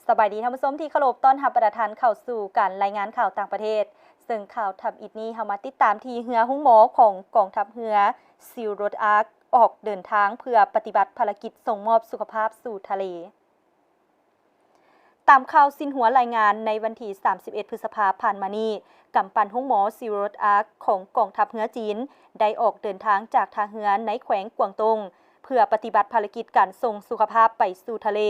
ສະບາຍດີທ່ານຜູ້ຊົມທີ່ເຄົາລົບ, ຕ້ອນຮັບບັນດາທ່ານເຂົ້າສູ່ການລາຍງານຂ່າວຕ່າງປະເທດ, ເຊິ່ງຂ່າວທຳອິດນີ້ເຮົາມາຕິດຕາມທີ່ເຮືອໂຮງໝໍຂອງກອງທັບເຮືອ Sea Road Ark ອອກເດີນທາງເພື່ອປະຕິບັດພາລະກິດສົ່ງມອບສຸຂະພາບສູ່ທະເລ. ຕາມຂ່າວຊິນຫົວລາຍງານ, ໃນວັນທີສາມສິບເອັດ ພຶດສະພາຜ່ານມານີ້, ກຳປັ່ນໂຮງໝໍ Sea Road Ark ຂອງກອງທັບເຮືອຈີນ ໄດ້ອອກເດີນທາງຈາກທ່າເຮືອໃນແຂວງກວາງຕົງ ເພື່ອປະຕິບັດພາລະກິດການສົ່ງສຸຂະພາບໄປສູ່ທະເລ,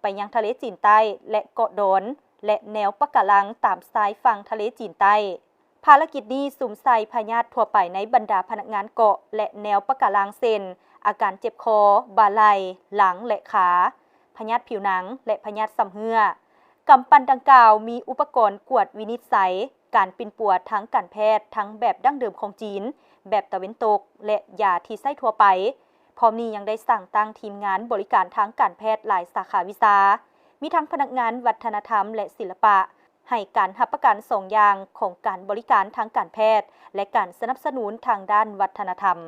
ໄປຍັງທະເລຈີນໃຕ້ ແລະ ເກາະດອນ ແລະ ແນວປະກາລັງຕາມຊາຍຝັ່ງທະເລຈີນໃຕ້. ພາລະກິດນີ້ສຸມໃສ່ພະຍາດທົ່ວໄປໃນບັນດາພະນັກງານເກາະ ແລະ ແນວປະກາລັງ ເຊັ່ນ ອາການເຈັບຄໍ, ບ່າໄຫຼ່, ຫຼັງ ແລະ ຂາ, ພະຍາດຜິວໜັງ ແລະ ພະຍາດຊຳເຮື້ອ. ກຳປັ່ນດັ່ງກ່າວມີອຸປະກອນກວດວິນິດໄສການປິ່ນປົວທາງການແພດ ທັງແບບດັ້ງເດີມຂອງຈີນ, ແບບຕາເວັນຕົກ ແລະ ຢາທີ່ໃຊ້ທົ່ວໄປ. ພ້ອມນີ້ຍັງໄດ້ສ້າງຕັ້ງທີມງານບໍລິການທາງການແພດຫຼາຍສາຂາວິຊາ, ມີທັງພະນັກງານວັດທະນະທຳ ແລະ ສິລະປະ, ໃຫ້ການຮັບປະກັນສອງຢ່າງຂອງການບໍລິການທາງການແພດ ແລະ ການສະໜັບສະໜູນທາງດ້ານວັດທະນະທຳ.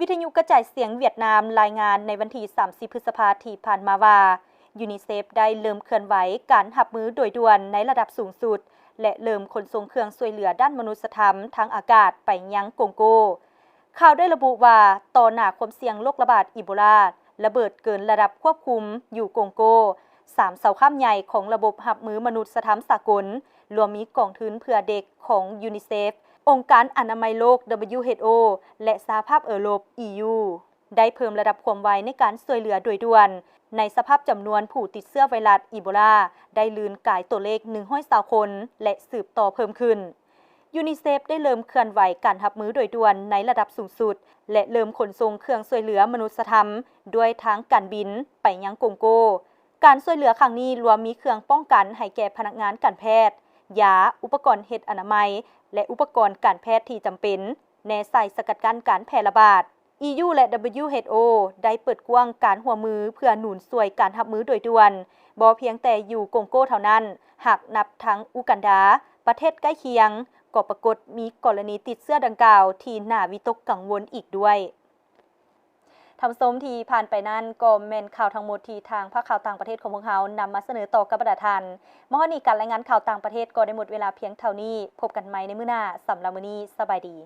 ວິທະຍຸກະຈາຍສຽງຫວຽດນາມລາຍງານໃນວັນທີສາມສິບ ພຶດສະພາທີ່ຜ່ານມາວ່າ ຢູນິເຊັບ ໄດ້ເລີ່ມເຄື່ອນໄຫວການຮັບມືໂດຍດ່ວນໃນລະດັບສູງສຸດ ແລະ ເລີ່ມຂົນສົ່ງເຄື່ອງຊ່ວຍເຫຼືອດ້ານມະນຸດສະທຳທາງອາກາດໄປຍັງກົງໂກ. ຂ່າວໄດ້ລະບຸວ່າ, ຕໍ່ໜ້າຄວາມສ່ຽງໂລກລະບາດອີໂບລາລະເບີດເກີນລະດັບຄວບຄຸມຢູ່ກົງໂກ, ສາມເສົາຄ້ຳໃຫຍ່ຂອງລະບົບຮັບມືມະນຸດສະທຳສາກົນ, ລວມມີກອງທຶນເພື່ອເດັກຂອງຢູນິເຊັບ, ອົງການອະນາໄມໂລກ WHO ແລະ ສະຫະພາບເອີຣົບ EU ໄດ້ເພີ່ມລະດັບຄວາມໄວໃນການຊ່ວຍເຫຼືອໂດຍດ່ວນ, ໃນສະພາບຈຳນວນຜູ້ຕິດເຊື້ອໄວຣັສອີໂບລາໄດ້ລື່ນກາຍຕົວເລກໜຶ່ງຮ້ອຍຊາວຄົນ ແລະ ສືບຕໍ່ເພີ່ມຂຶ້ນ. ຢູນິເຊັບ ໄດ້ເລີ່ມເຄື່ອນໄຫວການຮັບມືໂດຍດ່ວນໃນລະດັບສູງສຸດ ແລະ ເລີ່ມຂົນສົ່ງເຄື່ອງຊ່ວຍເຫຼືອມະນຸດສະທຳດ້ວຍທາງການບິນໄປຍັງກົງໂກ. ການຊ່ວຍເຫຼືອຄັ້ງນີ້ລວມມີເຄື່ອງປ້ອງກັນໃຫ້ແກ່ພະນັກງານການແພດ, ຢາ, ອຸປະກອນເຮັດອະນາໄມ ແລະ ອຸປະກອນການແພດທີ່ຈຳເປັນ, ແນໃສ່ສະກັດກັ້ນການແຜ່ລະບາດ. ອີຢູ ແລະ WHO ໄດ້ເປີດກວ້າງການຮ່ວມມືເພື່ອໜູນຊ່ວຍການຮັບມືໂດຍດ່ວນ, ບໍ່ພຽງແຕ່ຢູ່ກົງໂກເທົ່ານັ້ນ, ຫາກນັບທັງອູກັນດາ, ປະເທດໃກ້ຄຽງ, ກໍປາກົດມີກໍລະນີຕິດເຊື້ອດັ່ງກ່າວທີ່ໜ້າວິຕົກກັງວົນອີກດ້ວຍ. ທ່ານຜູ້ຊົມທີ່ຜ່ານໄປນັ້ນ ກໍແມ່ນຂ່າວທັງໝົດທີ່ທາງພາກຂ່າວຕ່າງປະເທດຂອງພວກເຮົານຳມາສະເໜີຕໍ່ກັບບັນດາທ່ານ. ມາຮອດນີ້ ການລາຍງານຂ່າວຕ່າງປະເທດກໍໄດ້ໝົດເວລາພຽງເທົ່ານີ້. ພົບກັນໃໝ່ໃນມື້ໜ້າ. ສຳລັບມື້ນີ້ ສະບາຍດີ.